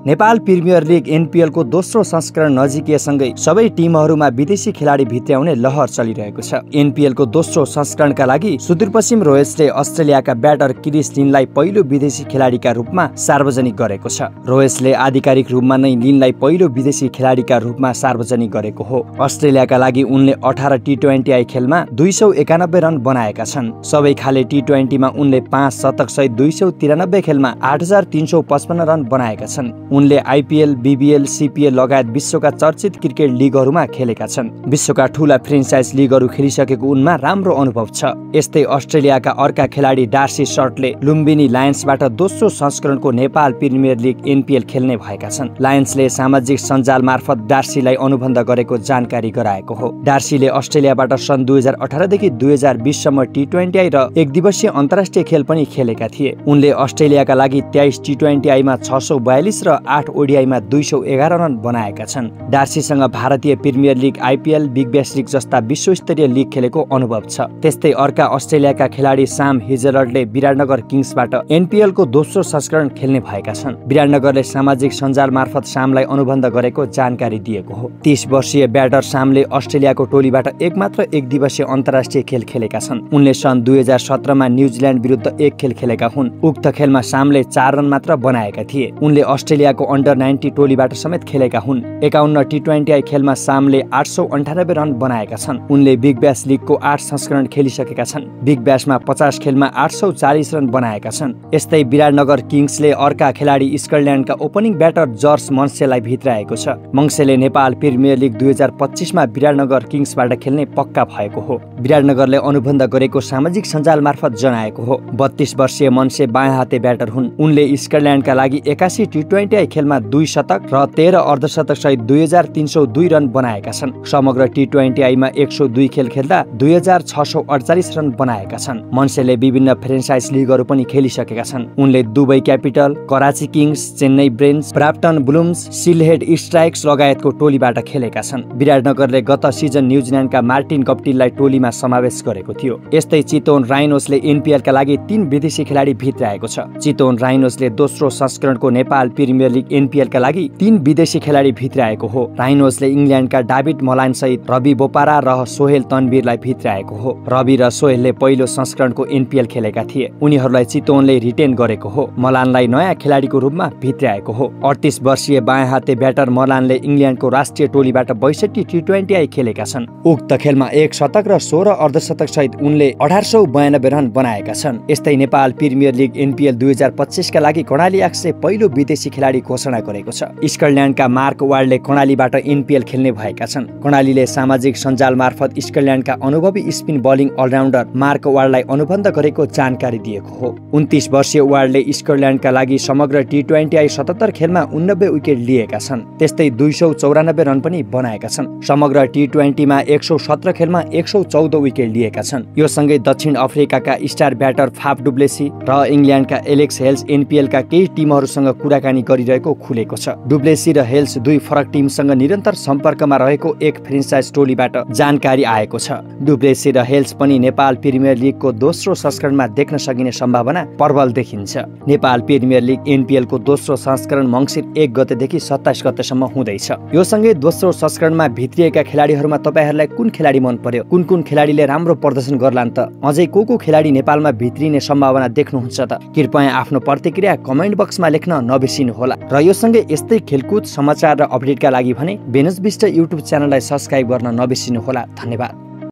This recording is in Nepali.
नेपाल प्रिमियर लिग एनपीएल को दोस्रो संस्करण नजिकिएसँगै सबै टिमहरूमा विदेशी खेलाडी भित्र्याउने लहर चलिरहेको छ। एनपीएल को दोस्रो संस्करणका लागि सुदूरपश्चिम रोयल्सले अस्ट्रेलियाका ब्याटर क्रिस लिनलाई पहिलो विदेशी खेलाडीका रूपमा सार्वजनिक गरेको छ। रोयल्सले आधिकारिक रूपमा नै लिनलाई पहिलो विदेशी खेलाडीका रूपमा सार्वजनिक गरेको हो। अस्ट्रेलियाका लागि उनले 18 टी20आई खेलमा 291 रन बनाएका छन्। सबै खाले टी20मा उनले 5 शतक सहित 293 खेलमा 8355 रन बनाएका छन्। उनले आईपीएल, बीबीएल, सीपीएल लगायत विश्वका चर्चित क्रिकेट लिगहरूमा खेलेका छन्। विश्वका ठूला फ्रेन्चाइज लिगहरू खेलिसकेको उनमा राम्रो अनुभव छ। यस्तै अस्ट्रेलियाका अर्का खेलाडी डार्सी सर्टले लुम्बिनी लायन्सबाट दोस्रो संस्करणको नेपाल प्रिमियर लिग एनपीएल खेल्ने भएका छन्। लायन्सले सामाजिक सञ्जाल मार्फत डार्सीलाई अनुबन्ध गरेको जानकारी गराएको हो। डार्सीले अस्ट्रेलियाबाट सन् 2018 देखि 2020 सम्म टी20आई र एक दिवसीय अन्तर्राष्ट्रिय खेल पनि खेलेका थिए। उनले अस्ट्रेलियाका लागि 23 टी20आईमा 642 र 8 ओडीआईमा 211 रन बनाएका छन्। डार्सीसँग भारतीय premier league, IPL, big bash league जस्ता विश्वस्तरीय लिग खेलेको अनुभव छ। त्यस्तै अर्का अस्ट्रेलियाका खेलाडी साम हिजलर्डले विराटनगर किङ्सबाट एनपीएल को दोस्रो संस्करण खेल्ने भएका छन्। विराटनगरले सामाजिक सञ्जाल मार्फत सामलाई अनुबन्ध गरेको जानकारी दिएको हो। 30 वर्षीय ब्याटर सामले अस्ट्रेलियाको टोलीबाट एकमात्र एक दिवसीय अन्तर्राष्ट्रिय खेल खेलेका छन्। उनले सन् 2017 मा न्युजिल्यान्ड विरुद्ध एक खेल खेलेका हुन्। उक्त खेलमा सामले 4 रन मात्र बनाएका थिए। उनले अस्ट्रेलियाको अन्डर 90 टोलीबाट समेत खेलेका हुन्। 51 टी20आई खेलमा सामले 898 रन बनाएका छन्। उनले बिग ब्यास लिगको 8 संस्करण खेलिसकेका छन्। बिग ब्यासमा 50 खेलमा 840 रन बनाएका छन्। यस्तै विराटनगर किङ्सले अर्का खेलाडी स्कटल्यान्डका ओपनिङ ब्याटर जर्ज मन्सेलाई भित्राएको छ। मन्सेले नेपाल प्रिमियर लिग 2025 मा विराटनगर किङ्सबाट खेल्ने पक्का भएको हो। विराटनगरले अनुबन्ध गरेको सामाजिक सञ्जाल मार्फत जनाएको हो। 32 वर्षीय मन्से बायाँ हाते ब्याटर हुन्। उनले स्कटल्यान्डका लागि 81 टी20आई खेलमा 2 शतक र 13 अर्धशतक सहित 2302 रन बनाएका छन्। समग्र टी20आईमा 102 खेल खेल्दा 2648 रन बनाएका छन्। मन्सेले विभिन्न फ्रेन्चाइज लिगहरू पनि खेलिसकेका छन्। उनले Dubai capital, Karachi kings, Chennai braves, Brampton ब्लुम्स, सिलहेड स्ट्राइक्स लगायतको टोलीबाट खेलेका छन्। विराटनगरले गत सिजन न्युजिल्यान्डका मार्टिन गप्टिललाई टोलीमा समावेश गरेको थियो। यस्तै चितवन राइनोसले एनपीएलका लागि 3 विदेशी खेलाडी भित्राएको छ। चितवन राइनोसले दोस्रो संस्करणको नेपाल प्रिमियर लिग एनपीएलका लागि 3 विदेशी खेलाडी भित्राएको हो। राइनोसले इङ्ल्यान्डका डाभिड मलान सहित रवि बोपारा र सोहेल तनवीरलाई भित्राएको हो। रवि र सोहेलले पहिलो संस्करणको एनपीएल खेलेका थिए। उनीहरूलाई चितवनले रिटेन गरेको हो। मलानलाई नयाँ खेलाडीको रूपमा भित्राएको हो। 38 वर्षीय बायाँ हाते ब्याटर मलानले इङ्ल्यान्डको राष्ट्रिय टोलीबाट 62 टी20आई खेलेका छन्। उक्त खेलमा 1 शतक र 16 अर्धशतक सहित उनले 1892 रन बनाएका छन्। यस्तै नेपाल प्रिमियर लिग एनपीएल 2025 का लागि कर्णाली एक्सले पहिलो विदेशी खेलाडी घोषणा गरेको छ। स्कटल्यान्डका मार्क वार्डले कर्णालीबाट एनपीएल खेल्ने भएका छन्। कर्णालीले सामाजिक सञ्जाल मार्फत स्कटल्यान्डका अनुभवी स्पिन बलिङ अलराउन्डर मार्क वार्डलाई अनुबन्ध गरेको जानकारी दिएको हो। 29 वर्षीय वार्डले स्कटल्यान्डका लागि समग्र टी20आई 77 खेलमा 89 विकेट लिएका छन्। त्यस्तै 294 रन पनि बनाएका छन्। समग्र टी20मा 117 खेलमा 114 विकेट लिएका छन्। यो सँगै दक्षिण अफ्रिकाका स्टार ब्याटर फाफ डुप्लेसी र इङ्ल्यान्डका एलेक्स हेल्स एनपीएलका केही टिमहरूसँग कुराकानी गरिरहेको खुलेको छ। डुप्लेसी र हेल्स 2 फरक टिमसँग निरन्तर सम्पर्कमा रहेको एक फ्रेन्चाइज टोलीबाट जानकारी आएको छ। डुप्लेसी र हेल्स पनि नेपाल प्रिमियर लिगको दोस्रो संस्करणमा देख्न सकिने सम्भावना प्रबल देखिन्छ। नेपाल प्रिमियर लिग एनपीएल को दोस्रो संस्करण मङ्सिर 1 गतेदेखि 27 गतेसम्म हुँदैछ। यो सँगै दोस्रो संस्करणमा भित्रिएका खेलाडीहरूमा तपाईहरूलाई कुन खेलाडी मन पर्यो? कुन खेलाडीले राम्रो प्रदर्शन गर्लान् त? अझै को खेलाडी नेपालमा भित्रिने सम्भावना देख्नुहुन्छ त? कृपया आफ्नो प्रतिक्रिया कमेन्ट बक्समा लेख्न नबिर्सिनुहोला। र यो सँगै यस्तै खेलकुद समाचार र अपडेटका लागि भने बेनज बिस्ट युट्युब च्यानललाई सब्स्क्राइब गर्न नबिर्सिनुहोला। धन्यवाद।